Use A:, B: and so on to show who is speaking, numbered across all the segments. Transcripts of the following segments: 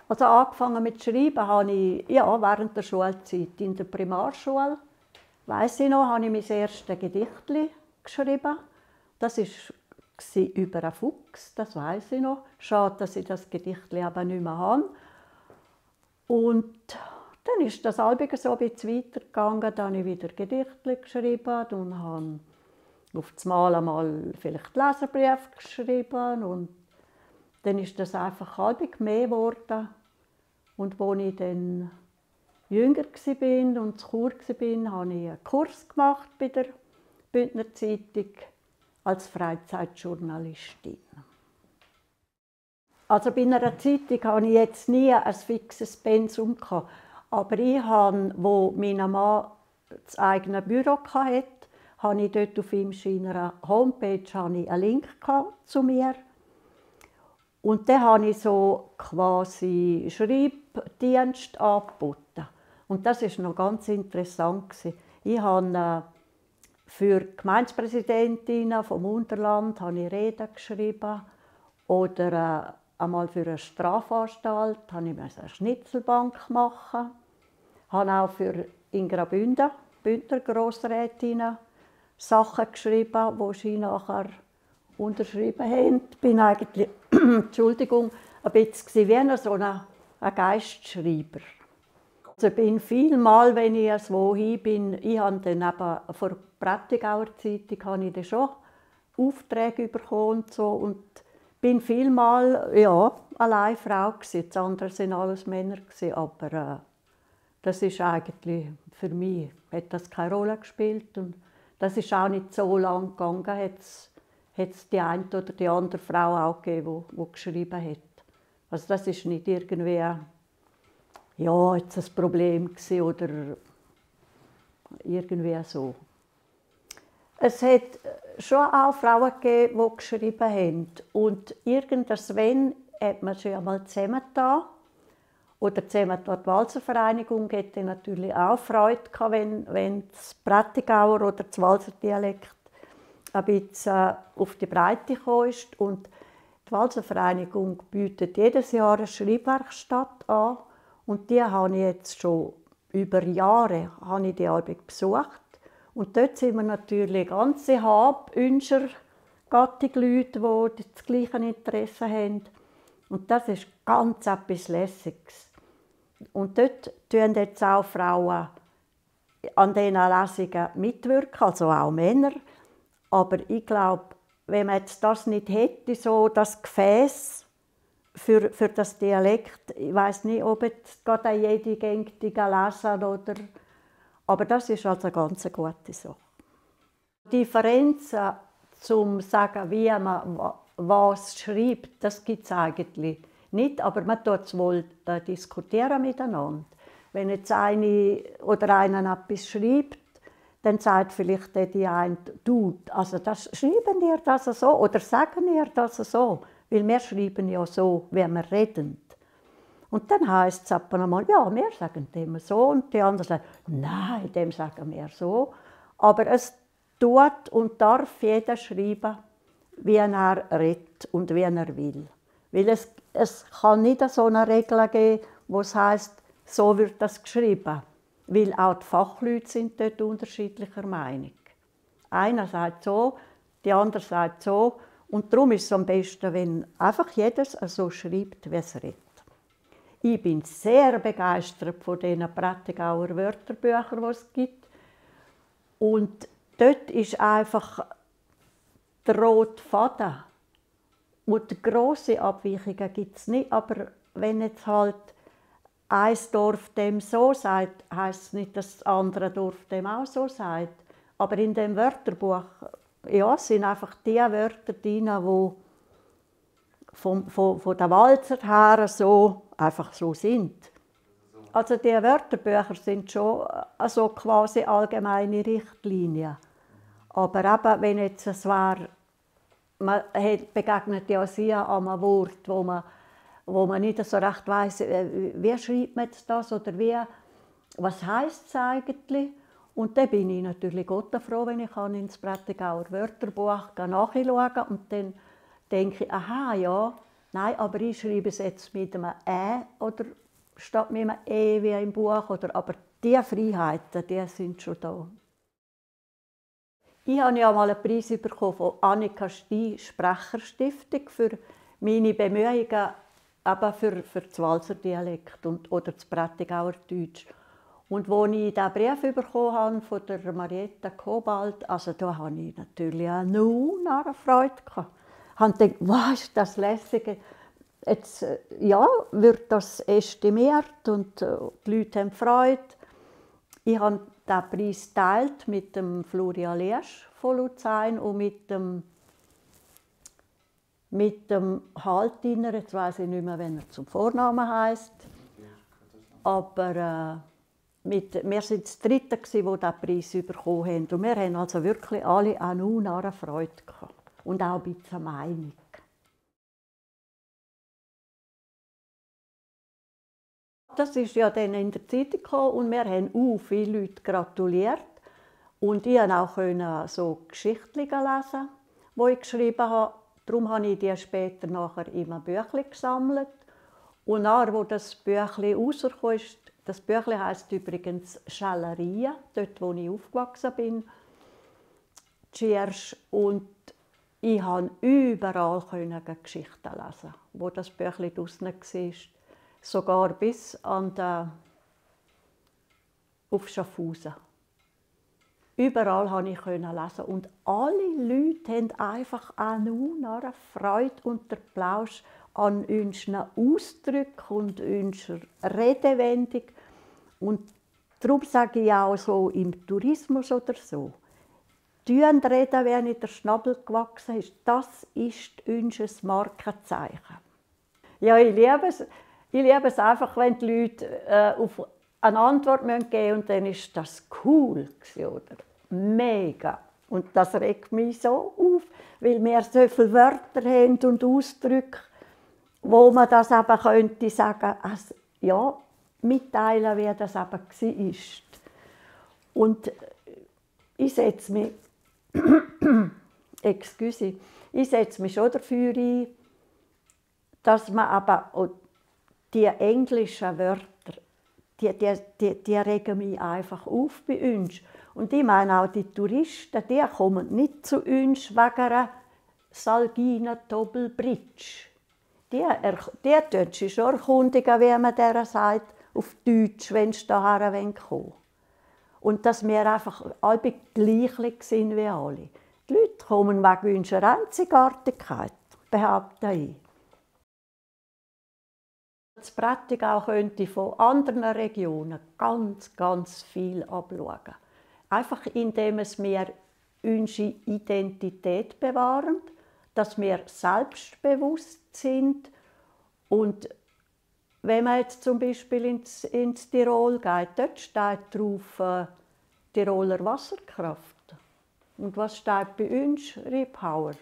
A: Also angefangen mit Schreiben habe ich ja, während der Schulzeit. In der Primarschule, weiss ich noch, habe ich mein erstes Gedichtchen geschrieben. Das war über einen Fuchs, das weiss ich noch. Schade, dass ich das Gedichtchen aber nicht mehr habe. Und dann ist das Album so ein bisschen weitergegangen. Dann habe ich wieder Gedichte geschrieben und habe auf das Mal einmal vielleicht Leserbriefe geschrieben. Und dann ist das einfach halbwegs mehr geworden. Und als ich dann jünger war und zu Chur war, habe ich einen Kurs gemacht bei der Bündner Zeitung als Freizeitjournalistin. Also bei einer Zeitung hatte ich jetzt nie ein fixes Pensum. Aber ich habe, wo mein Mann das eigene Büro hatte, habe ich dort auf seiner Homepage einen Link zu mir. Und dann habe ich so quasi Schreibdienst angeboten. Und das war noch ganz interessant. Ich habe für die Gemeindepräsidentinnen vom Unterland habe ich Reden geschrieben. Oder einmal für eine Strafanstalt habe ich eine Schnitzelbank machen. Ich habe auch für Ingra Bündner Grossrätinnen Sachen geschrieben, die sie nachher unterschrieben haben. Ich bin eigentlich, Entschuldigung, ein bisschen wie so ein Geistschreiber. Also ich bin vielmal, wenn ich wohin bin, ich habe dann eben vor der Prättigauer Zeitung habe ich dann schon Aufträge bekommen und so. Und bin vielmal ja, allein Frau gewesen. Die anderen waren alles Männer gewesen, aber das ist eigentlich für mich hat das keine Rolle gespielt und das ist auch nicht so lang gegangen. Hat es die eine oder die andere Frau auch gegeben, die geschrieben hat. Also das ist nicht irgendwie ja, jetzt ein Problem gewesen oder irgendwie so. Es hat schon auch Frauen gegeben, die geschrieben haben. Und irgendein Sven hat man schon einmal zusammengetan. Oder zusammen die Walservereinigung hatte natürlich auch Freude gehabt, wenn das Prättigauer oder das Walser Dialekt ein bisschen auf die Breite gekommen ist. Und die Walservereinigung bietet jedes Jahr eine Schreibwerkstatt an. Und die habe ich jetzt schon über Jahre die Arbeit besucht. Und dort sind wir natürlich ganze Habünscher Gattung Leute, die das gleiche Interesse haben. Und das ist ganz etwas Lässiges. Und dort tun jetzt auch Frauen an diesen Lesungen mitwirken, also auch Männer. Aber ich glaube, wenn man jetzt das nicht hätte, so das Gefäß für das Dialekt, ich weiß nicht, ob jetzt gerade jede gängige lesen oder. Aber das ist also eine ganz gute Sache. Die Differenzen zum sagen, wie man was schreibt, das gibt es eigentlich nicht, aber man tut es wohl diskutieren miteinander. Wenn jetzt eine oder einer etwas schreibt, dann sagt vielleicht die eine, du, also das, schreiben ihr das so oder sagen ihr das so? Weil wir schreiben ja so, wie wir reden. Und dann heisst es ab und einmal, ja, wir sagen dem so und die anderen sagen, nein, dem sagen wir so. Aber es tut und darf jeder schreiben, wie er redet und wie er will. Weil es kann nicht so eine Regel geben, wo es heisst, so wird das geschrieben. Weil auch die Fachleute sind dort unterschiedlicher Meinung. Einer sagt so, die andere sagt so. Und darum ist es am besten, wenn einfach jeder so schreibt, wie es redet. Ich bin sehr begeistert von diesen Prättigauer Wörterbüchern, die es gibt. Und dort ist einfach der rote Faden. Und grosse Abweichungen gibt es nicht. Aber wenn jetzt halt ein Dorf dem so sagt, heisst es nicht, dass das andere Dorf dem auch so sagt. Aber in dem Wörterbuch ja, sind einfach die Wörter drin, die von der Walzer her so einfach so sind. Also die Wörterbücher sind schon also quasi allgemeine Richtlinien. Aber eben, wenn jetzt es wäre, man begegnet ja sehr an einem Wort, wo man nicht so recht weiss, wie schreibt man jetzt das oder was heisst es eigentlich? Und dann bin ich natürlich Gott froh, wenn ich ins Prättigauer Wörterbuch nachschauen kann. Und dann denke ich, aha, ja, Nein, aber ich schreibe es jetzt mit einem «Ä» oder statt mit einem «E» wie im Buch. Aber diese Freiheiten, die sind schon da. Ich habe ja mal einen Preis bekommen von Annika Stein, Sprecherstiftung, für meine Bemühungen eben für das Walser Dialekt oder das Prättigauer Deutsch. Und als ich diesen Brief bekommen habe von der Marietta Kobalt, also da hatte ich natürlich auch eine Freude. Ich habe gedacht, wow, ist das lässig. Jetzt ja, wird das estimiert und die Leute haben Freude. Ich habe diesen Preis geteilt mit dem Florian Liesch von Luzern und mit dem Haltiner, jetzt weiss ich nicht mehr, wie er zum Vornamen heisst. Aber wir waren das Dritte, die diesen Preis bekommen haben. Und wir haben also wirklich alle eine Freude gehabt. Und auch ein bisschen Meinung. Das ist ja dann in der Zeitung gekommen und wir haben viele Leute gratuliert. Und ich konnte auch so Geschichten lesen, die ich geschrieben habe. Darum habe ich die später nachher in einem Büchlein gesammelt. Und nachher, als das Büchlein rausgekommen ist, das Büchlein heisst übrigens «Schelleria», dort wo ich aufgewachsen bin, Tschiersch. Und ich konnte überall Geschichten lesen, wo das Büchlein draussen war. Sogar bis auf Schaffhausen. Überall konnte ich lesen. Und alle Leute haben einfach eine Freude und den Plausch an unseren Ausdrücken und unserer Redewendung. Und darum sage ich auch so im Tourismus oder so, reden, wenn in der Schnabel gewachsen ist, das ist unser Markenzeichen. Ja, ich liebe es einfach, wenn die Leute auf eine Antwort geben müssen, und dann ist das cool oder mega. Und das regt mich so auf, weil wir so viele Wörter haben und Ausdrücke, wo man das eben könnte sagen, also, ja, mitteilen, wie das eben war. Und ich setze mich, ich setze mich schon dafür ein, dass man aber die englischen Wörter, die regen mich einfach auf bei uns. Und ich meine auch die Touristen, die kommen nicht zu uns wegen einer Salgina Doppelbridge. Die tun sich schon erkundigen, wie man der sagt, auf Deutsch, wenn sie hierher kommen. Und dass wir einfach alle gleich sind wie alle. Die Leute kommen wegen unserer Einzigartigkeit, behaupte ich. Das Prättigau könnte von anderen Regionen ganz viel abschauen. Einfach indem wir unsere Identität bewahren, dass wir selbstbewusst sind. Und wenn man jetzt zum Beispiel ins Tirol geht, dort steht drauf Tiroler Wasserkraft. Und was steht bei uns? Repower.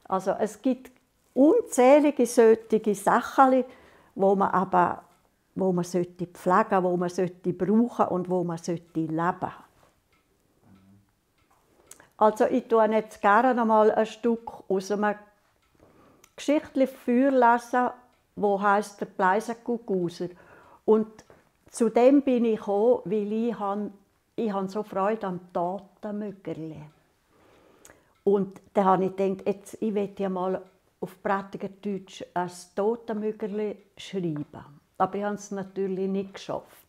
A: Also es gibt unzählige solche Sachen, wo man pflegen sollte, wo man brauchen und wo man leben sollte. Also ich lese jetzt gerne einmal ein Stück aus einem Geschichtchen vorlesen, das heisst «Der Pleisenkuckuser». Und zu dem bin ich gekommen, weil ich so Freude am Tatenmögerli. Und dann habe ich gedacht, jetzt, ich will ja mal auf Prättiger Deutsch ein Totenmögerli schreiben. Aber ich habe es natürlich nicht geschafft.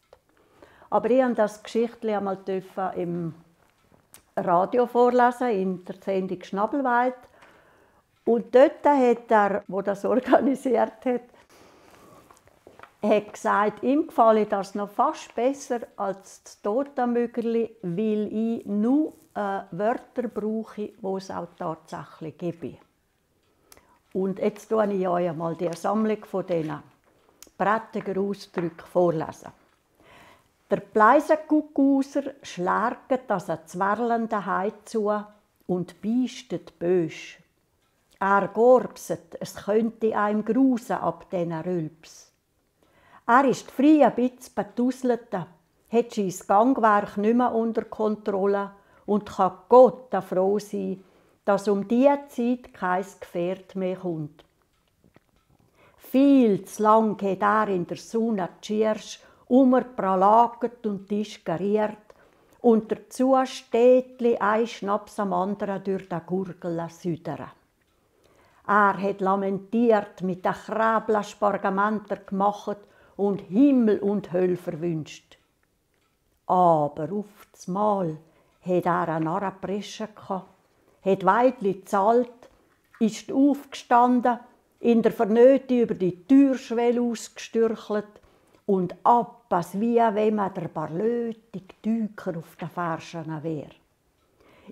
A: Aber ich durfte das Geschichtchen einmal im Radio vorlesen, in der Sendung «Schnabelweit». Und dort hat der das organisiert hat gesagt, ihm gefalle das noch fast besser als das Totenmögerli, weil ich nur Wörter brauche, die es auch tatsächlich gibt. Und jetzt lese ich euch einmal die Sammlung von diesen Prättiger Ausdrücken vorlesen. Der Pleisenkuckuser schlägt das zwerlende Heid zu und beistet bösch. Er gorbset, es könnte einem grusen ab diesen Rülps. Er ist frei ein bisschen betusselte, hat sein Gangwerk nicht mehr unter Kontrolle und kann Gott froh sein, dass diese Zeit kein Gefährt mehr kommt. Viel zu lang hat er in der Sonne die Schirsch umgepralagert und disgeriert und dazu Städtli ein Schnaps am anderen durch den Gurgel südern. Er hat lamentiert, mit den Kräbeln Spargamenter gemacht und Himmel und Hölle verwünscht. Aber auf das Mal hat er eine Narrenpresche gehabt, hat Weidli gezahlt, ist aufgestanden, in der Vernöte über die Türschwelle ausgestürchelt und ab, als wie wenn man der barlötige Düker auf den Ferschen wäre.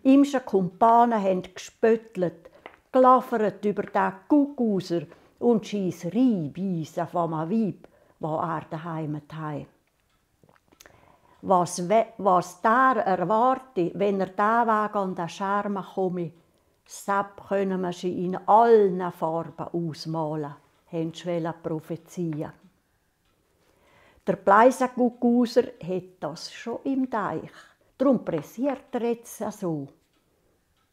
A: Imsche Kumpanen haben gespöttelt, gelaffert über den Kuckuser und schieß Reibeisen von einem Weib, wo er daheim hat. Was der erwarte, wenn er diesen Weg an den Schermen komme, selbst können wir sie in allen Farben ausmalen, haben sie prophezeien. Der Pleisenkuckuser hat das schon im Teich, darum pressiert er jetzt so.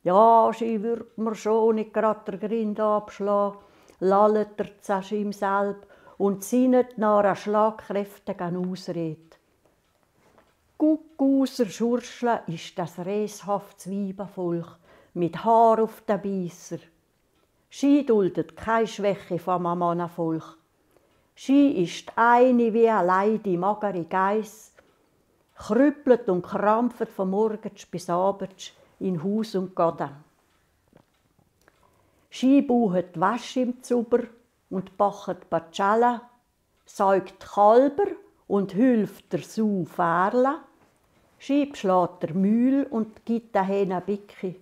A: Ja, sie wird mir schon nicht gerade der Grind abschlagen, lallet er zu ihm selbst und sinnet nach einer schlagkräftigen Ausrede. Kuckuser Schurschle ist das reshaftes Weibenvolk mit Haar auf den Beisser. Sie duldet keine Schwäche vom Mannenvolk. Sie ist eine wie eine leide, magere Geiss, krüppelt und krampft von morgens bis abends in Haus und Gaden. Sie baucht Wäsche im Zuber und bachet Bacellen, säugt Kalber und hilft der Sau Ferle. Sie beschlägt der Mühl und gibt den Hähnen Bicki.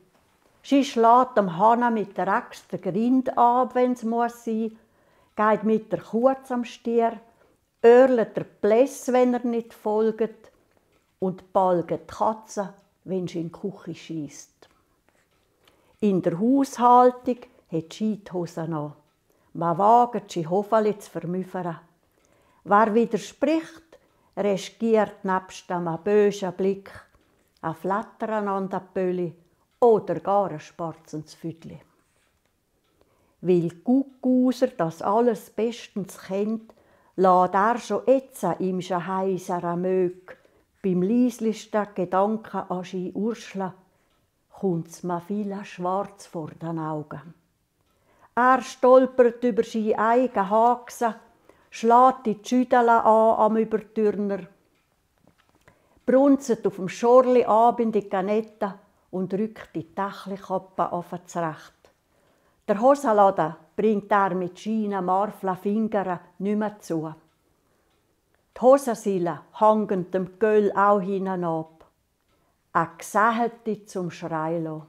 A: Sie schlägt dem Hahn mit der Axt den Grind ab, wenn es muss sein, geht mit der Kuh am Stier, örlet der Pläss, wenn er nicht folgt, und balget die Katze, wenn sie in die Küche schiesst. In der Haushaltung hat sie die Hose an. Man wagt, sie Hofeli zu vermüffern. Wer widerspricht, riskiert nebst einem bösen Blick ein Flattern an der Pölli oder gar ein sparzens Füdli. Weil Kuckuser das alles bestens kennt, lässt er schon jetzt ihm schon heiser mög. Beim leislichsten Gedanken an sie Urschle kommt's mir viel schwarz vor den Augen. Er stolpert über sie eigen Haxen, schlägt die Schüdel an am Übertürner, brunzet auf dem Schorli ab in die Ganette und rückt die Tächlikappe auf zurecht. Der Hosenladen bringt er mit scheinen marflen Fingern nicht mehr zu. Die Hosenseile hängen dem Göll auch hinab. Eine Gesähete zum Schreien.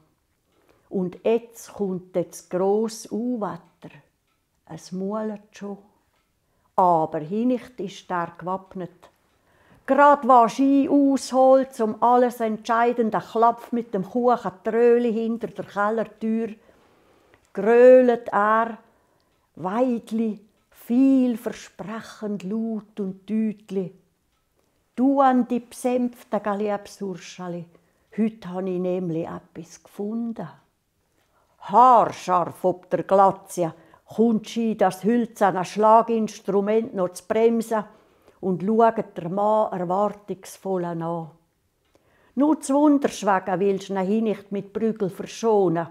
A: Und jetzt kommt das grosse Unwetter. Es mulet schon. Aber hinicht ist er gewappnet. Gerade was Ski ausholt, zum alles entscheidenden Klapf mit dem Kuchentröli hinter der Kellertür, grölet er, Weidli, vielversprechend laut und deutlich. Du an die besänfte Liebsurschali, heut habe ich nämlich etwas gefunden. Haarscharf ob der Glatze kommt sie das hölzerne Schlaginstrument noch zu bremsen und schaut der Mann erwartungsvoll an. Nur zu Wunders wegen willst du ihn nicht mit Prügel verschonen.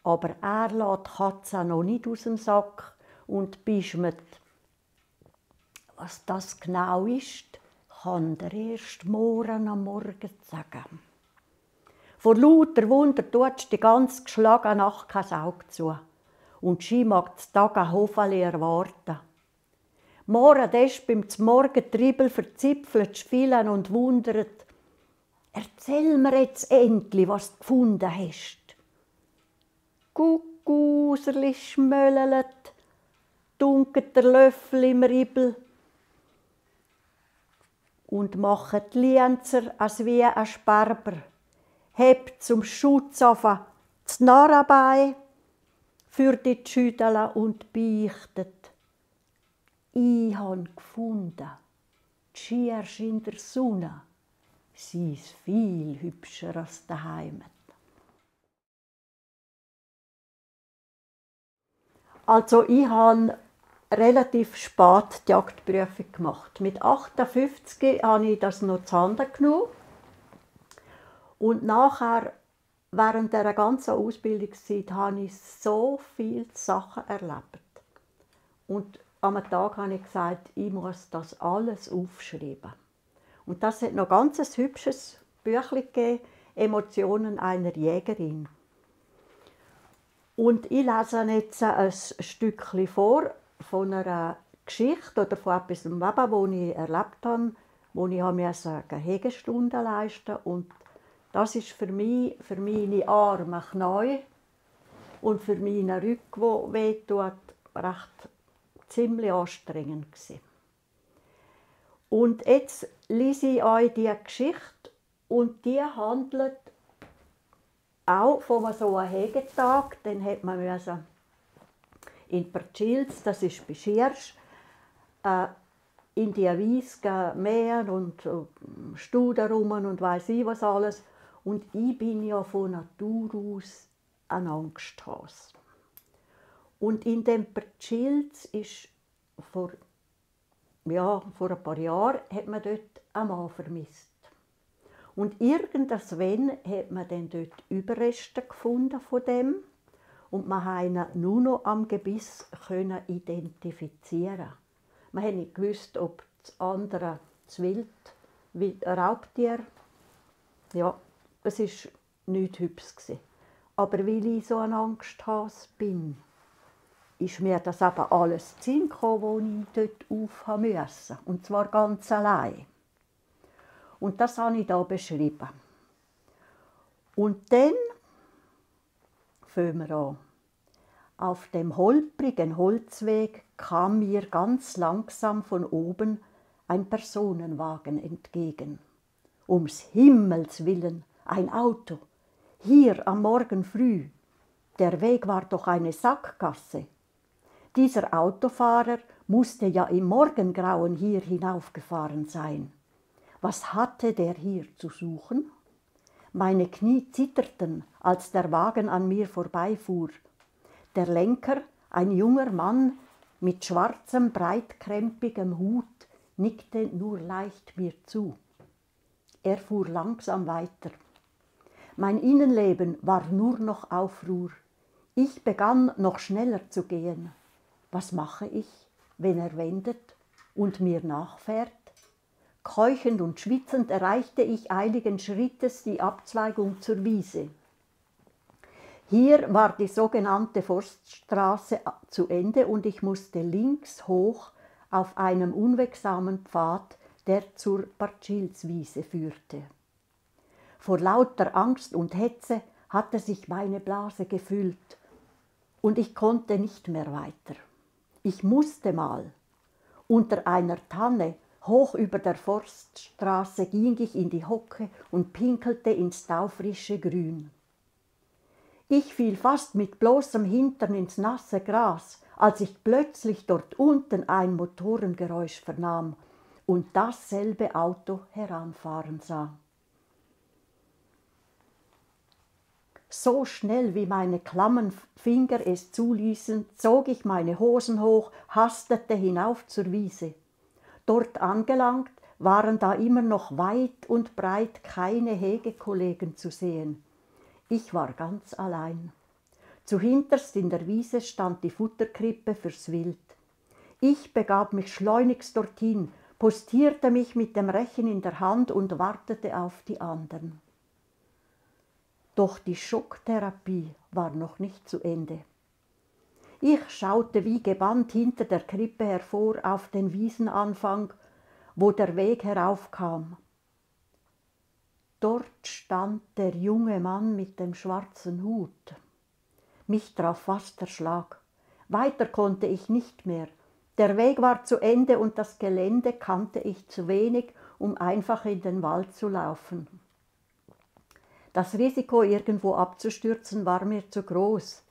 A: Aber er lässt die Katze noch nicht aus dem Sack und bischmet. Was das genau ist, kann der erst morgen am Morgen sagen. Vor lauter Wunder tut die ganz geschlagene Nacht kein Auge zu. Und sie mag das Tag ein Hofeli erwarten. Morgen ist beim Morgentriebel verzipfelt, spielen und wundert. Erzähl mir jetzt endlich, was du gefunden hast. Kuckuserli schmöllelt, dunkelt der Löffel im Riebel und macht die Lienzer als wie ein Sperber, hebt zum Schutz auf das Narrenbein für die Schüdel und beichtet. Ich habe gefunden, die Schiersch in der Sonne, sie ist viel hübscher als daheim. Also ich habe relativ spät die Jagdprüfung gemacht. Mit 58 habe ich das noch zu Handen genommen. Und nachher, während der ganzen Ausbildungszeit, habe ich so viele Sachen erlebt. Und am Tag habe ich gesagt, ich muss das alles aufschreiben. Und das hat noch ein ganz hübsches Büchlein gegeben, «Emotionen einer Jägerin». Und ich lese jetzt ein Stückchen vor von einer Geschichte oder von etwas, das ich erlebt habe, wo ich Hegestunden leisten musste. Und das ist für mich, für meine armen Knie und für meinen Rücken, der wehtut, recht ziemlich anstrengend gewesen. Und jetzt lese ich euch diese Geschichte und die handelt auch von so einem Hegetag. Dann hat man in Partschils, das ist bei Schiersch, in die Wiese mähen und Studen rum und weiss ich was alles. Und ich bin ja von Natur aus ein Angsthase. Und in dem Partschils ist vor ein paar Jahren hat man dort einen Mann vermisst. Und irgendwann hat man dann dort Überreste gefunden von dem und man konnte ihn nur noch am Gebiss identifizieren. Man hat nicht gewusst, ob das andere das Wild, wie ein Raubtier, ja, es war nichts Hübsches. Aber weil ich so eine Angsthase bin, ist mir das eben alles zu Sinn gekommen, wo ich dort auf musste. Und zwar ganz allein. Und das habe ich hier beschrieben. Und dann fangen wir an. Auf dem holprigen Holzweg kam mir ganz langsam von oben ein Personenwagen entgegen. Ums Himmels willen, ein Auto. Hier am Morgen früh. Der Weg war doch eine Sackgasse. Dieser Autofahrer musste ja im Morgengrauen hier hinaufgefahren sein. Was hatte der hier zu suchen? Meine Knie zitterten, als der Wagen an mir vorbeifuhr. Der Lenker, ein junger Mann mit schwarzem, breitkrempigem Hut, nickte nur leicht mir zu. Er fuhr langsam weiter. Mein Innenleben war nur noch Aufruhr. Ich begann noch schneller zu gehen. Was mache ich, wenn er wendet und mir nachfährt? Keuchend und schwitzend erreichte ich eiligen Schrittes die Abzweigung zur Wiese. Hier war die sogenannte Forststraße zu Ende und ich musste links hoch auf einem unwegsamen Pfad, der zur Partschilswiese führte. Vor lauter Angst und Hetze hatte sich meine Blase gefüllt und ich konnte nicht mehr weiter. Ich musste mal. Unter einer Tanne, hoch über der Forststraße, ging ich in die Hocke und pinkelte ins taufrische Grün. Ich fiel fast mit bloßem Hintern ins nasse Gras, als ich plötzlich dort unten ein Motorengeräusch vernahm und dasselbe Auto heranfahren sah. So schnell wie meine klammen Finger es zuließen, zog ich meine Hosen hoch, hastete hinauf zur Wiese. Dort angelangt, waren da immer noch weit und breit keine Hegekollegen zu sehen. Ich war ganz allein. Zuhinterst in der Wiese stand die Futterkrippe fürs Wild. Ich begab mich schleunigst dorthin, postierte mich mit dem Rechen in der Hand und wartete auf die anderen. Doch die Schocktherapie war noch nicht zu Ende. Ich schaute wie gebannt hinter der Krippe hervor auf den Wiesenanfang, wo der Weg heraufkam. Dort stand der junge Mann mit dem schwarzen Hut. Mich traf fast der Schlag. Weiter konnte ich nicht mehr. Der Weg war zu Ende und das Gelände kannte ich zu wenig, um einfach in den Wald zu laufen. Das Risiko, irgendwo abzustürzen, war mir zu groß.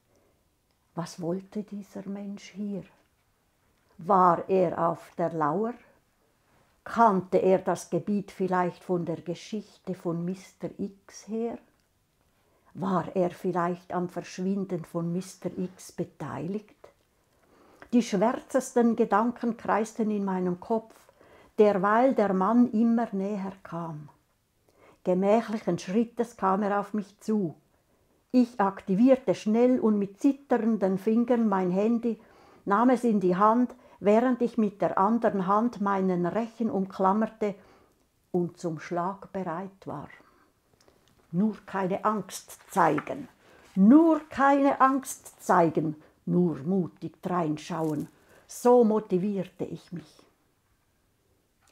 A: Was wollte dieser Mensch hier? War er auf der Lauer? Kannte er das Gebiet vielleicht von der Geschichte von Mr. X her? War er vielleicht am Verschwinden von Mr. X beteiligt? Die schwärzesten Gedanken kreisten in meinem Kopf, derweil der Mann immer näher kam. Gemächlichen Schrittes kam er auf mich zu. Ich aktivierte schnell und mit zitternden Fingern mein Handy, nahm es in die Hand, während ich mit der anderen Hand meinen Rechen umklammerte und zum Schlag bereit war. Nur keine Angst zeigen, nur keine Angst zeigen, nur mutig reinschauen. So motivierte ich mich.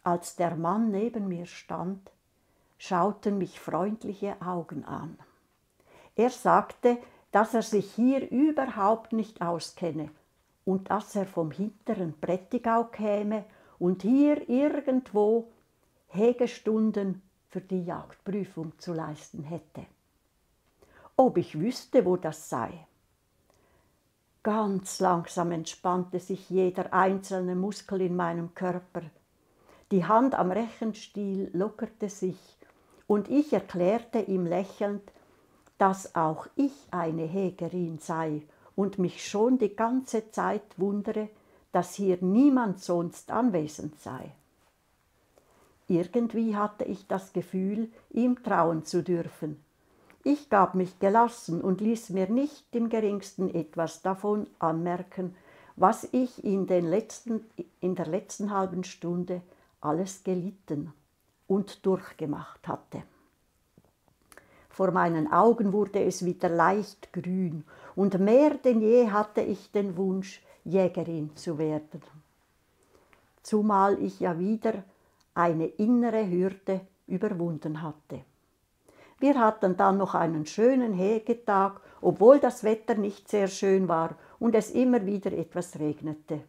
A: Als der Mann neben mir stand, schauten mich freundliche Augen an. Er sagte, dass er sich hier überhaupt nicht auskenne und dass er vom hinteren Prättigau käme und hier irgendwo Hegestunden für die Jagdprüfung zu leisten hätte. Ob ich wüsste, wo das sei? Ganz langsam entspannte sich jeder einzelne Muskel in meinem Körper. Die Hand am Rechenstiel lockerte sich und ich erklärte ihm lächelnd, dass auch ich eine Hegerin sei und mich schon die ganze Zeit wundere, dass hier niemand sonst anwesend sei. Irgendwie hatte ich das Gefühl, ihm trauen zu dürfen. Ich gab mich gelassen und ließ mir nicht im geringsten etwas davon anmerken, was ich in der letzten halben Stunde alles gelitten und durchgemacht hatte. Vor meinen Augen wurde es wieder leicht grün und mehr denn je hatte ich den Wunsch, Jägerin zu werden. Zumal ich ja wieder eine innere Hürde überwunden hatte. Wir hatten dann noch einen schönen Hegetag, obwohl das Wetter nicht sehr schön war und es immer wieder etwas regnete.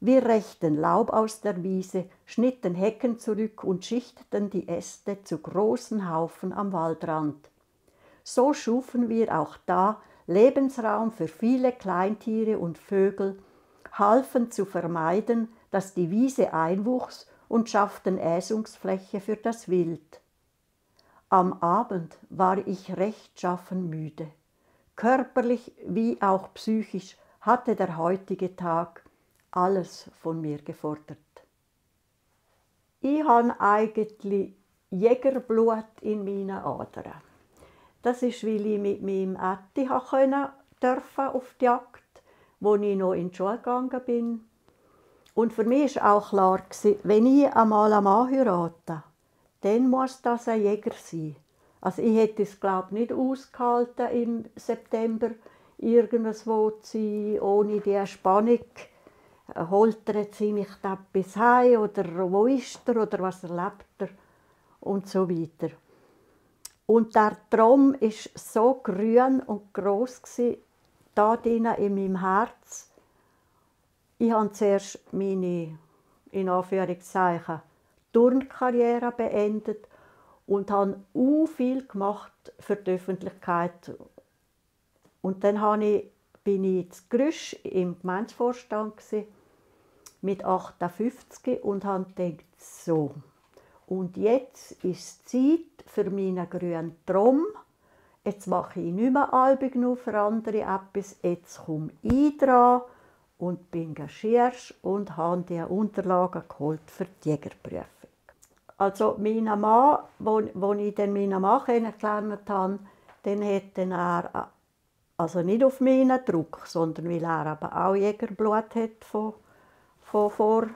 A: Wir rechten Laub aus der Wiese, schnitten Hecken zurück und schichteten die Äste zu großen Haufen am Waldrand. So schufen wir auch da Lebensraum für viele Kleintiere und Vögel, halfen zu vermeiden, dass die Wiese einwuchs und schafften Äsungsfläche für das Wild. Am Abend war ich rechtschaffen müde. Körperlich wie auch psychisch hatte der heutige Tag alles von mir gefordert. Ich habe eigentlich Jägerblut in meinen Adern. Das ist, weil ich mit meinem Ätti auf die Jagd, wo ich noch in die Schule gegangen bin. Und für mich war auch klar, wenn ich einmal einen Mann heirate, dann muss das ein Jäger sein. Also ich hätte es, glaube ich, nicht ausgehalten, im September irgendwo zu sein, ohne diese Spannung. Holtert sie mich da bis heim oder wo ist er oder was erlebt er und so weiter. Und der Traum war so grün und gross da drinnen in meinem Herz. Ich habe zuerst meine, in Anführungszeichen, Turnkarriere beendet und habe viel gemacht für die Öffentlichkeit. Und dann bin ich in Grüsch im Gemeindevorstand mit 58 und habe gedacht, so, und jetzt ist Zeit für meinen grünen Traum. Jetzt mache ich nicht mehr albig nur für andere etwas, jetzt komme ich dran und bin Geschirrsch und habe die Unterlagen geholt für die Jägerprüfung. Also mein Mann, wo ich dann meinen Mann kennengelernt habe, dann hat er, also nicht auf meinen Druck, sondern weil er aber auch Jägerblut hat von Vorfahren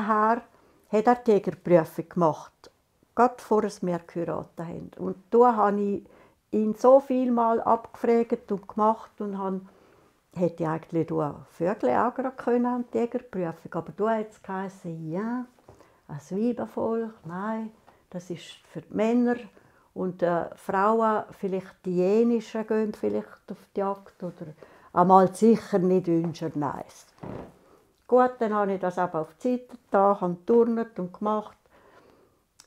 A: her, hat er die Jägerprüfung gemacht, gerade bevor wir geheiratet haben. Und da habe ich ihn so viel mal abgefragt und gemacht und hätte ich eigentlich Vögel auch gerade können an die Jägerprüfung. Aber da hat es geheißen, ja, ein Weibenvolk, nein, das ist für die Männer. Und Frauen, vielleicht die jenischen, gehen vielleicht auf die Jagd oder einmal sicher nicht wünschen, nein. Gut, dann habe ich das aber auf die Seite getan, habe geturnt und gemacht.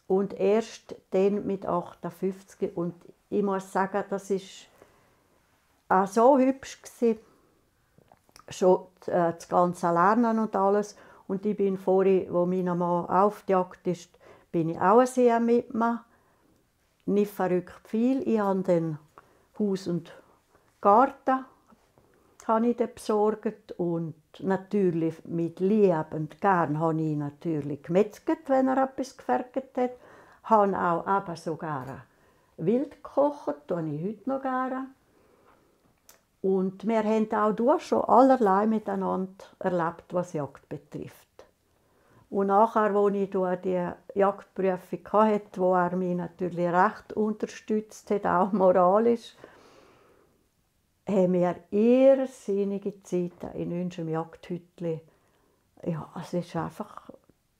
A: Und erst dann mit 58. Und ich muss sagen, das war auch so hübsch gewesen. Schon das ganze Lernen und alles. Und ich bin vorher, wo mein Mann auf die Jagd ist, bin ich auch sehr mit mir. Nicht verrückt viel. Ich habe dann Haus und Garten habe ich dann besorgt und natürlich mit Liebe und gern habe ich natürlich gemetzelt, wenn er etwas gefertigt hat. Ich habe auch eben sogar wild gekocht, das tue ich heute noch gerne. Und wir haben auch durch schon allerlei miteinander erlebt, was Jagd betrifft. Und nachher, als ich die Jagdprüfung hatte, wo er mich natürlich recht unterstützt hat, auch moralisch, haben wir irrsinnige Zeiten in unserem Jagdhütli. Ja, es ist einfach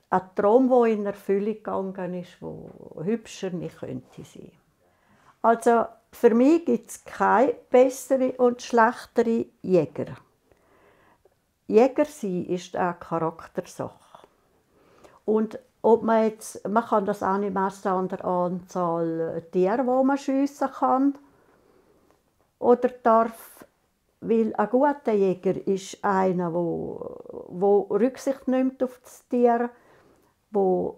A: ein Traum, der in Erfüllung gegangen ist, der hübscher nicht könnte sein. Also für mich gibt es keine besseren und schlechtere Jäger. Jäger sein ist eine Charaktersache. Und ob man kann das auch nicht messen an der Anzahl Tiere, die man schiessen kann oder darf. Weil ein guter Jäger ist einer, der Rücksicht nimmt auf das Tier, der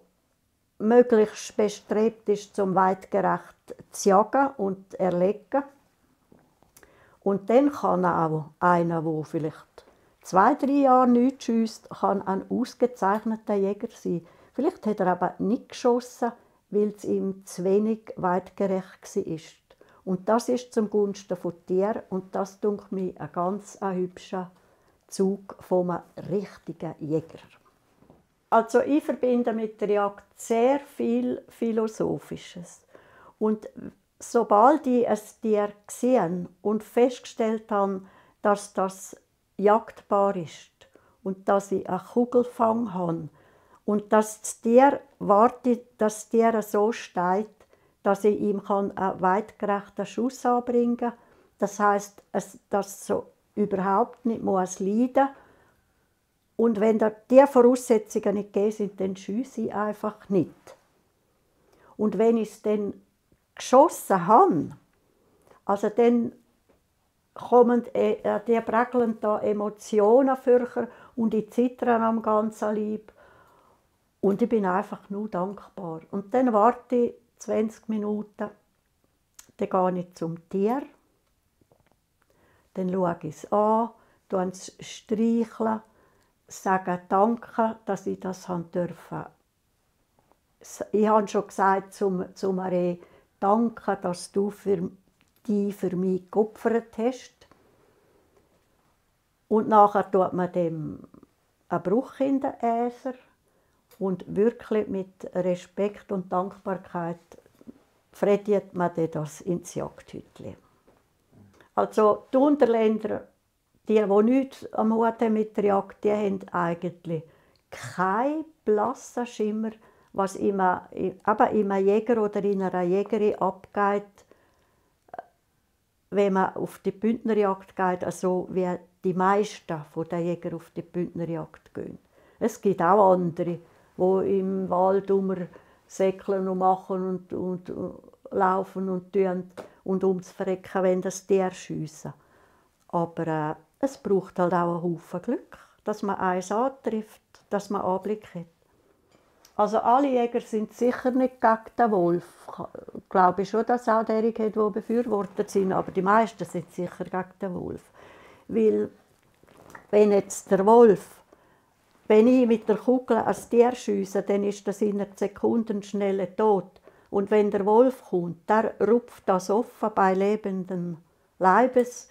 A: möglichst bestrebt ist, zum weitgerecht zu jagen und zu erlegen. Und dann kann auch einer, der vielleicht 2-3 Jahre nichts schiesst, kann ein ausgezeichneter Jäger sein. Vielleicht hat er aber nicht geschossen, weil es ihm zu wenig weitgerecht war. Und das ist zum Gunsten von Tieren und das denke mir ein ganz hübscher Zug von einem richtigen Jäger. Also ich verbinde mit der Jagd sehr viel Philosophisches. Und sobald ich ein Tier gesehen und festgestellt habe, dass das jagdbar ist und dass ich einen Kugelfang habe und dass das Tier wartet, dass das Tier so steht, dass ich ihm einen weitgerechten Schuss anbringen kann. Das heisst, dass es so überhaupt nicht leiden muss. Und wenn diese Voraussetzungen nicht gegeben sind, dann schiesse ich einfach nicht. Und wenn ich es dann geschossen habe, also dann kommen die prägeln da Emotionen fürcher und ich zittere am ganzen Leib. Und ich bin einfach nur dankbar. Und dann warte ich 20 Minuten, dann gehe ich zum Tier, dann schaue ich es an, streichle, sage Danke, dass ich das durfte. Ich habe schon gesagt zu Marie, danke, dass du dich für mich geopfert hast. Und nachher tut man dem einen Bruch in den Äser und wirklich mit Respekt und Dankbarkeit frediert man das ins Jagdhütli. Also die Unterländer, die nichts am Hut haben mit der Jagd, die haben eigentlich keinen blassen Schimmer, was in einem Jäger oder in einer Jägerin abgeht, wenn man auf die Bündnerjagd geht, also wie die meisten der Jäger auf die Bündnerjagd gehen. Es gibt auch andere, die im Wald säckeln und machen und laufen und tun und ums Verrecken, wenn das Tier schiessen. Aber es braucht halt auch einen Haufen Glück, dass man eins antrifft, dass man Anblick hat. Also alle Jäger sind sicher nicht gegen den Wolf. Ich glaube schon, dass es auch derige hat, die befürwortet sind, aber die meisten sind sicher gegen den Wolf. Weil, wenn jetzt der Wolf, wenn ich mit der Kugel ein Tier schiesse, dann ist das in einer Sekunde schnell tot. Und wenn der Wolf kommt, der rupft das offen bei lebendem Leibes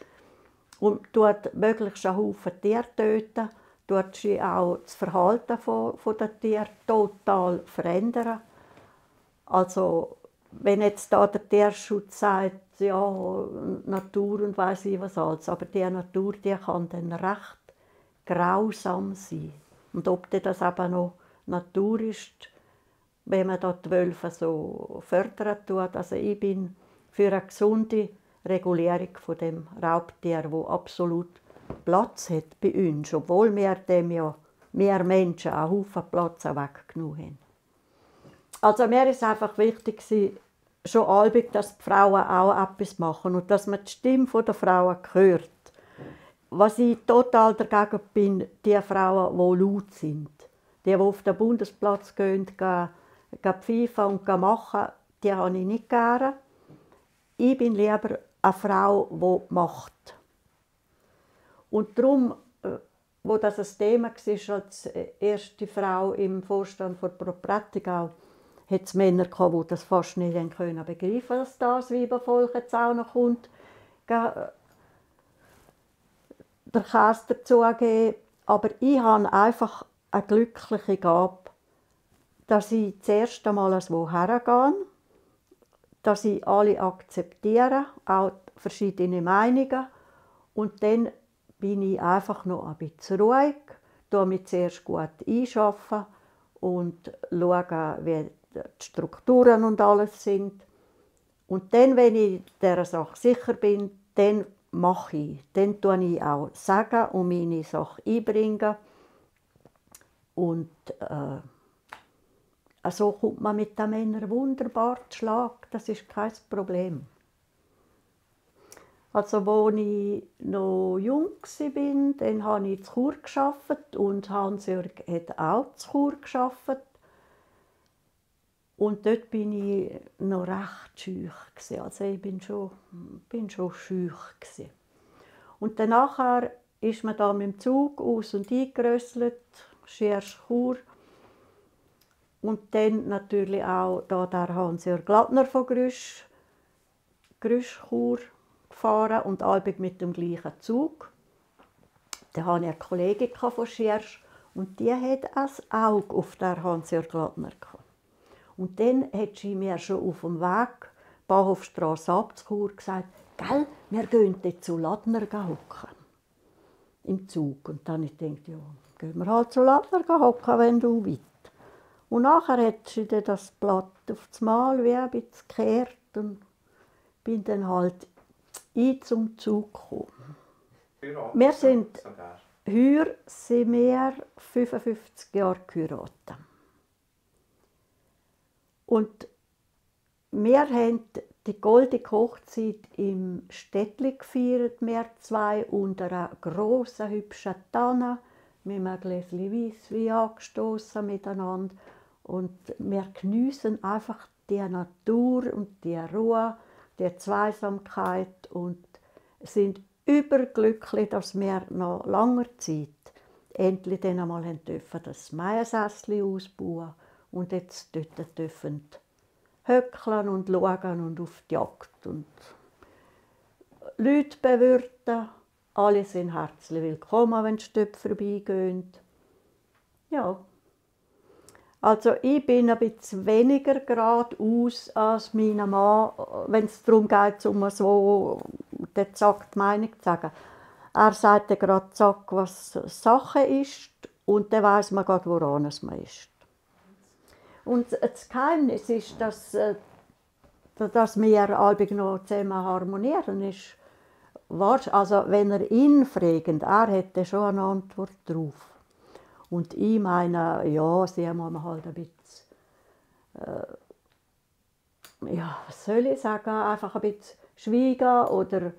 A: und tut möglichst einen Haufen Tiere töten, tut sie auch das Verhalten der Tiere total verändern. Also, wenn jetzt da der Tierschutz sagt, ja, Natur und weiss ich was alles, aber die Natur, die kann dann recht grausam sein. Und ob das eben noch Natur ist, wenn man da die Wölfe so fördern tut. Also ich bin für eine gesunde Regulierung von dem Raubtier, wo absolut Platz hat bei uns, obwohl wir dem ja mehr Menschen einen Haufen Platz weggenommen haben. Also mir ist einfach wichtig, schon allbig, dass die Frauen auch etwas machen und dass man die Stimme der Frauen hört. Was ich total dagegen bin, die Frauen, die laut sind. Die auf den Bundesplatz gehen pfeifen und machen, die habe ich nicht gerne. Ich bin lieber eine Frau, die macht. Und darum, wo das ein Thema war, als erste Frau im Vorstand von Pro-Prättigau, hat es Männer gehabt, die das fast nicht begreifen konnten, dass das Weibervolk jetzt auch noch kommt, der Käse dazugeben. Aber ich habe einfach eine glückliche Gabe, dass ich das erste Mal hergehe, dass ich alle akzeptiere, auch verschiedene Meinungen. Und dann bin ich einfach noch ein bisschen ruhig, schaue mich zuerst gut einschaffen und schaue, wie die Strukturen und alles sind. Und dann, wenn ich dieser Sache sicher bin, dann mache ich. Dann tue ich auch sagen und meine Sache einbringen. Und so kommt man mit den Männern wunderbar zu Schlag. Das ist kein Problem. Also, als ich noch jung war, dann habe ich in Chur gearbeitet und Hans-Jörg hat auch in Chur gearbeitet. Und dort war ich noch recht schüch. Also ich bin schon schüch. Und danach ist man da mit dem Zug aus- und eingerösselt, Schiersch Chur. Und dann natürlich auch da der Hans-Jörg Glattner von Grüsch Chur gefahren und allbig mit dem gleichen Zug. Da hatte ich eine Kollegin von Schiersch und die hat ein Auge auf den Hans-Jörg Glattner gehabt. Und dann hat sie mir schon auf dem Weg, Bahnhofstrasse ab zu Chur, gesagt, «Gell, wir gehen jetzt zu Ladner hocken im Zug.» Und dann habe ich gedacht, ja, gehen wir halt zu Ladner hocken, wenn du willst. Und nachher hat sie dann das Blatt auf das Mal wie ein bisschen gekehrt und bin dann halt zum Zug gekommen. Wir sind, heuer sind wir 55 Jahre geheiratet. Und wir haben die goldene Hochzeit im Städtli gefeiert, wir zwei, unter einer grossen, hübschen Tanne, mit einem Gläschen Weisswein angestoßen miteinander. Und wir geniessen einfach die Natur und die Ruhe, die Zweisamkeit und sind überglücklich, dass wir nach langer Zeit endlich dann einmal das Maiensässli ausbauen und jetzt dort dürfen höckeln und schauen und auf die Jagd und Leute bewirten. Alle sind herzlich willkommen, wenn sie dort vorbeigehen. Ja. Also ich bin ein bisschen weniger geradeaus als mein Mann, wenn es darum geht, um so den Zack die Meinung zu sagen. Er sagt dann gerade Zack, was Sache ist, und dann weiss man gerade, woran es man ist. Und das Geheimnis ist, dass wir alle noch zusammen harmonieren. Ist, also wenn ihr ihn fragt, er hätte schon eine Antwort darauf. Und ich meine, ja, sie muss halt ein bisschen, ja, was soll ich sagen, einfach ein bisschen schweigen oder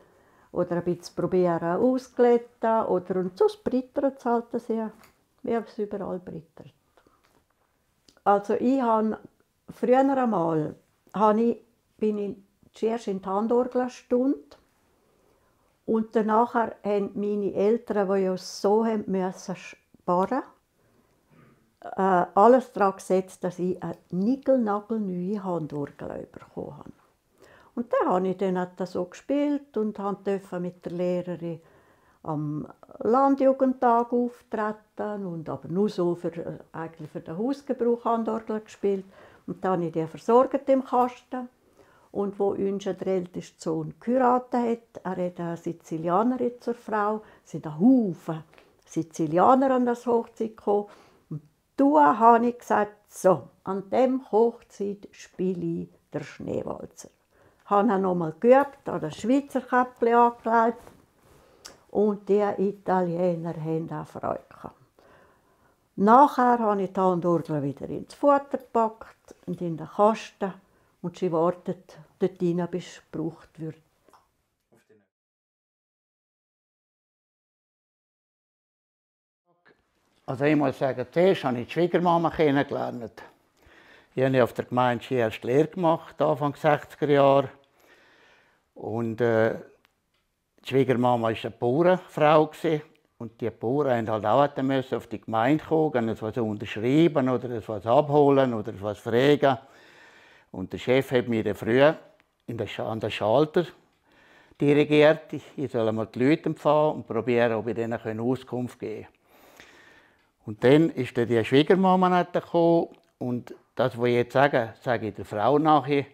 A: ein bisschen probieren auszuglätten. Und sonst brittert es halt sehr, wie es überall brittert. Also ich habe früher einmal bin ich zuerst in die Handorgelstunde und danach haben meine Eltern, die ja so mussten sparen, alles daran gesetzt, dass ich eine niegelnagelneue Handorgel bekommen habe. Und dann habe ich dann so gespielt und durfte mit der Lehrerin am Landjugendtag auftreten und aber nur so eigentlich für den Hausgebrauch Handorgel gespielt. Und dann habe ich die versorgt im Kasten. Und wo unser ältester Sohn geheiratet hat, er hat eine Sizilianerin zur Frau, sind ein Haufen Sizilianer an das Hochzeit gekommen. Und da habe ich gesagt, so, an dem Hochzeit spiele ich den Schneewalzer. Ich habe ihn noch einmal geübt, habe das Schweizer Käppchen angelegt. Und die Italiener hatten auch Freude. Nachher habe ich die Handorgel wieder ins Futter gepackt und in den Kasten. Und sie wartet dort rein, bis es gebraucht wird.
B: Also ich muss sagen, zuerst habe ich die Schwiegermama kennengelernt. Ich habe auf der Gemeinde erst Lehre gemacht, Anfang 60er Jahre. Und Die Schwiegermama war eine Bauernfrau und die Bauern mussten halt auch auf die Gemeinde kommen, etwas unterschreiben oder etwas abholen oder etwas fragen. Und der Chef hat mir dann früh an den Schalter dirigiert. Ich soll einmal die Leute empfangen und probieren, ob ich ihnen Auskunft geben kann. Und dann ist dann die Schwiegermama gekommen. Und das, was ich jetzt sage, sage ich der Frau nachher.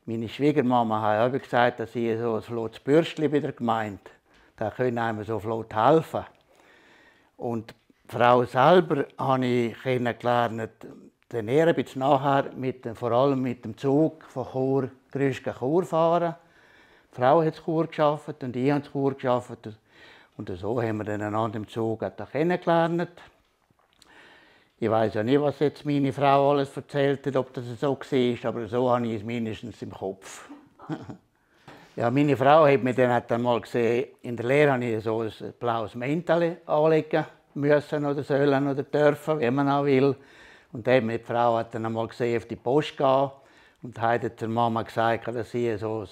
B: Meine Schwiegermama hat auch gesagt, dass sie so ein flottes Bürstchen bei der Gemeinde, da können einem so flott helfen. Und die Frau selber habe ich kennengelernt, dann eher ein bisschen nachher, vor allem mit dem Zug von Chur, Grüschgen Chur fahren. Die Frau hat in Chur gearbeitet und ich habe in Chur gearbeitet. Und so haben wir dann einander im Zug kennengelernt. Ich weiß ja nicht, was jetzt meine Frau alles erzählt hat, ob das so war, aber so habe ich es mindestens im Kopf. Ja, meine Frau hat mir dann einmal gesehen, in der Lehre habe ich so ein blaues Mäntel anlegen müssen oder sollen oder dürfen, wie man auch will. Und dann hat die Frau dann einmal gesehen, auf die Post gehen und hat der Mama gesagt, dass sie so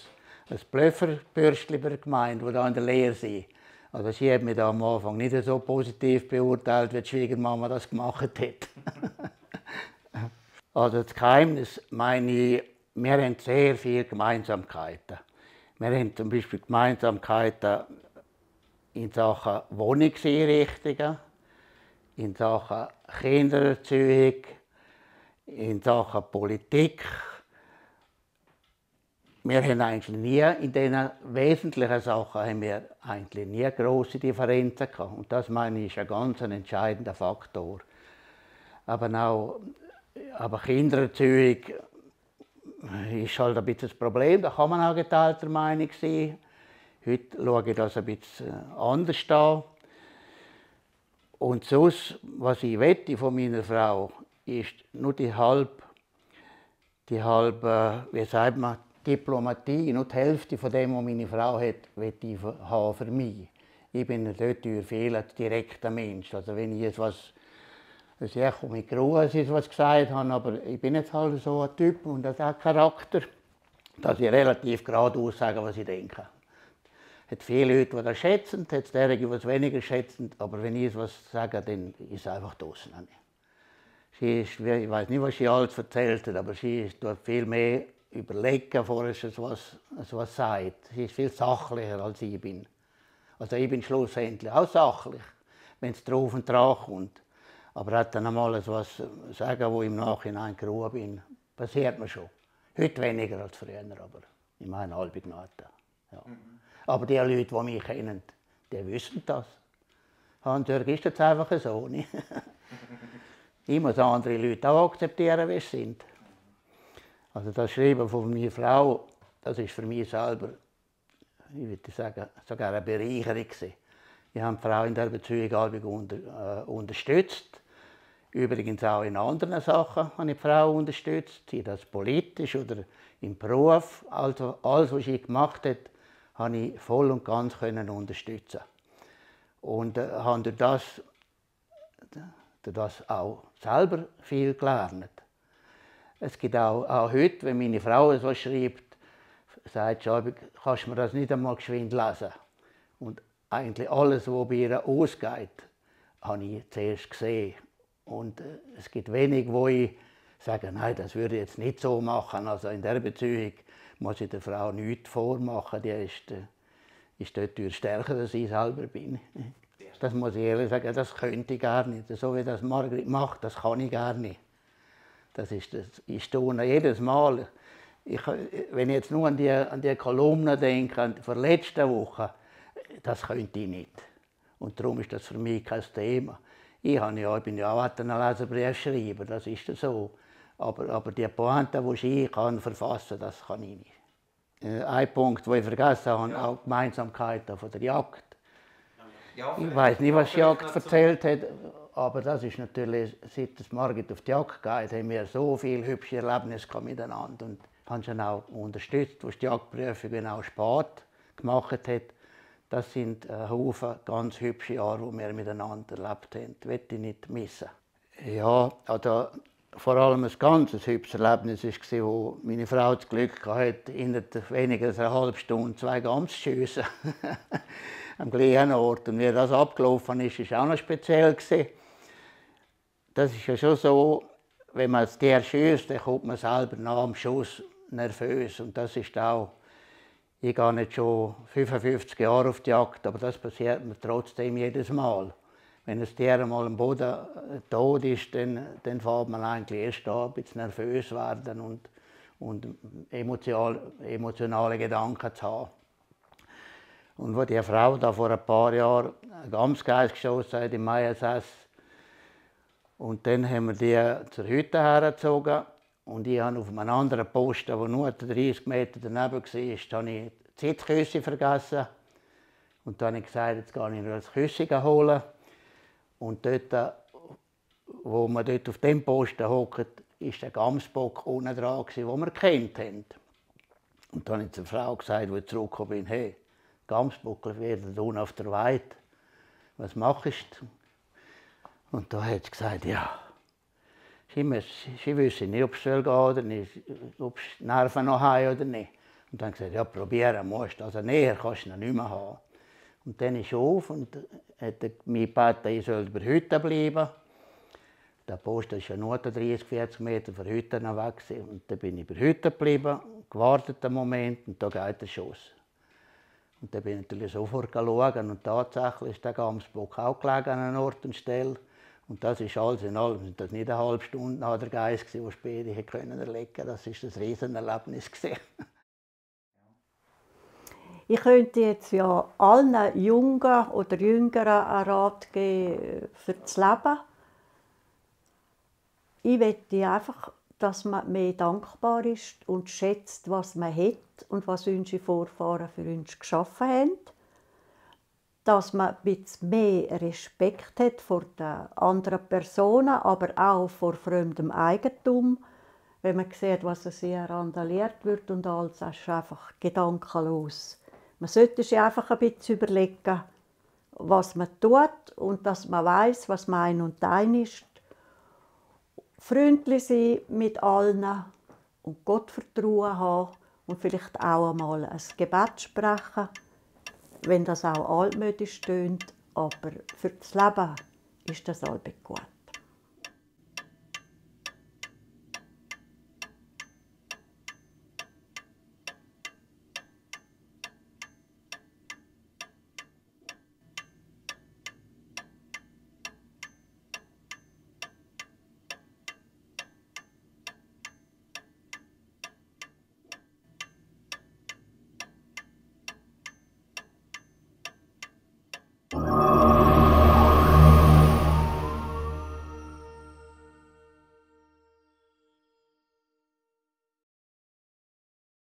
B: ein Blöfferbürstchen bei der Gemeinde, die da in der Lehre sind. Also sie hat mich da am Anfang nicht so positiv beurteilt, wie die Schwiegermama das gemacht hat. Also das Geheimnis, meine ich, wir haben sehr viele Gemeinsamkeiten. Wir haben zum Beispiel Gemeinsamkeiten in Sachen Wohnungseinrichtungen, in Sachen Kindererziehung, in Sachen Politik. Wir haben eigentlich nie in diesen wesentlichen Sachen haben wir eigentlich nie grosse Differenzen gehabt. Und das meine ich ist ein ganz entscheidender Faktor. Aber Kindererziehung ist halt ein bisschen das Problem. Da kann man auch geteilter Meinung sein. Heute schaue ich das ein bisschen anders an. Und sonst, was ich wette von meiner Frau, ist nur die halbe, wie sagt man, Diplomatie, nur die Hälfte von dem, was meine Frau hat, möchte ich haben für mich. Ich bin dort viel direkter Mensch. Also wenn ich jetzt ich komme mit Ruhe, als ich was gesagt habe, aber ich bin jetzt halt so ein Typ und das hat Charakter, dass ich relativ geradeaus sage, was ich denke. Es hat viele Leute, die das schätzen, es hat derige, die es weniger schätzen, aber wenn ich etwas sage, dann ist es einfach draussen. Sie ist, ich weiß nicht, was sie alles erzählt hat, aber sie tut viel mehr überlegen, bevor sie etwas sagt. Sie ist viel sachlicher, als ich bin. Also ich bin schlussendlich auch sachlich, wenn es drauf und dran kommt. Aber hat dann einmal etwas sagen, wo ich im Nachhinein geruhen bin, passiert mir schon. Heute weniger als früher, aber ich meine halbe Gnade. Ja. Aber die Leute, die mich kennen, die wissen das. Hans-Jörg ist jetzt einfach so. Nicht? Ich muss andere Leute auch akzeptieren, wie sie sind. Also das Schreiben von meiner Frau, das ist für mich selber, ich würde sagen, sogar eine Bereicherung gewesen. Ich habe die Frau in der Beziehung unterstützt. Übrigens auch in anderen Sachen habe ich die Frau unterstützt, sei das politisch oder im Beruf. Also alles, was sie gemacht hat, habe ich voll und ganz unterstützen. Und habe durch das auch selber viel gelernt. Es gibt auch heute, wenn meine Frau so schreibt, sagt sie, kannst du mir das nicht einmal geschwind lesen. Und eigentlich alles, was bei ihr ausgeht, habe ich zuerst gesehen. Und es gibt wenig, wo ich sage, nein, das würde ich jetzt nicht so machen. Also in der Beziehung muss ich der Frau nichts vormachen. Die ist dort stärker, als ich selber bin. Das muss ich ehrlich sagen, das könnte ich gar nicht. So wie das Margrit macht, das kann ich gar nicht. Ich staune jedes Mal. Wenn ich jetzt nur an die Kolumne denke, von letzter Woche, das könnte ich nicht. Und darum ist das für mich kein Thema. Ich bin ja auch einen Leserbrief schreiben, das ist so. Aber die Pointe, die ich verfassen kann, das kann ich nicht. Ein Punkt, den ich vergessen habe, auch die Gemeinsamkeiten von der Jagd. Ja, ich weiß nicht, was die Jagd erzählt hat, aber das ist natürlich, seit es Margit auf die Jagd geht, haben wir so viele hübsche Erlebnisse miteinander und haben sie auch unterstützt, was die Jagdprüfung auch spät gemacht hat. Das sind Haufen ganz hübsche Jahre, die wir miteinander erlebt haben. Das möchte ich nicht missen. Ja, also vor allem ein ganz hübsches Erlebnis war, wo meine Frau das Glück hatte, innerhalb weniger als einer halben Stunde 2 Gams zu schiessen. Am gleichen Ort. Und wie das abgelaufen ist, war auch noch speziell. Das ist ja schon so, wenn man das Tier schiesst, dann kommt man selber nach dem Schuss nervös. Und das ist auch, ich gehe nicht schon 55 Jahre auf die Jagd, aber das passiert mir trotzdem jedes Mal. Wenn das Tier einmal am Boden tot ist, dann fängt man eigentlich erst an, ein bisschen nervös werden und emotionale Gedanken zu haben. Und als die Frau da vor ein paar Jahren einen Gamsgeist geschossen hat im Maiensass, und dann haben wir die zur Hütte hergezogen und ich habe auf einem anderen Posten, der nur 30 Meter daneben war, habe ich die Sitzküsse vergessen. Und dann habe ich gesagt, jetzt gehe ich noch das Küsse holen. Und dort, wo man dort auf dem Posten hockt, war der Gamsbock unten dran, den wir gekannt haben. Und dann habe ich zur Frau gesagt, als ich zurückgekommen bin, hey, Gamsbockel werden unten auf der Weide. Was machst du? Und da hat sie gesagt, ja, sie wissen nicht, ob es gehen oder nicht, ob sie Nerven noch haben oder nicht. Und dann habe ich gesagt, ja, probieren musst du, also näher kannst du noch nicht mehr haben. Und dann ist sie auf und hat mich gebeten, ich soll bei der Hütte bleiben. Der Posten war ja nur 30, 40 Meter von der Hütte weg. Und dann bin ich bei der Hütte geblieben, gewartet einen Moment und da geht der Schuss. Und dann bin ich natürlich sofort schauen und tatsächlich ist der Gamsbock auch gelegen an einem Ort und Stelle. Und das ist alles in allem, das nicht eine halbe Stunde nach der Geist, der später erlegen konnte. Das war ein Riesenerlebnis.
A: Ich könnte jetzt ja allen Jungen oder Jüngeren einen Rat geben für das Leben. Ich möchte einfach, dass man mehr dankbar ist und schätzt, was man hat und was unsere Vorfahren für uns geschaffen haben. Dass man ein bisschen mehr Respekt hat vor den anderen Personen, aber auch vor fremdem Eigentum. Wenn man sieht, was hier randaliert wird und alles, das ist einfach gedankenlos. Man sollte sich einfach ein bisschen überlegen, was man tut und dass man weiß, was mein und dein ist. Freundlich sein mit allen und Gottvertrauen haben und vielleicht auch einmal ein Gebet sprechen, wenn das auch altmodisch tönt. Aber für das Leben ist das alles gut.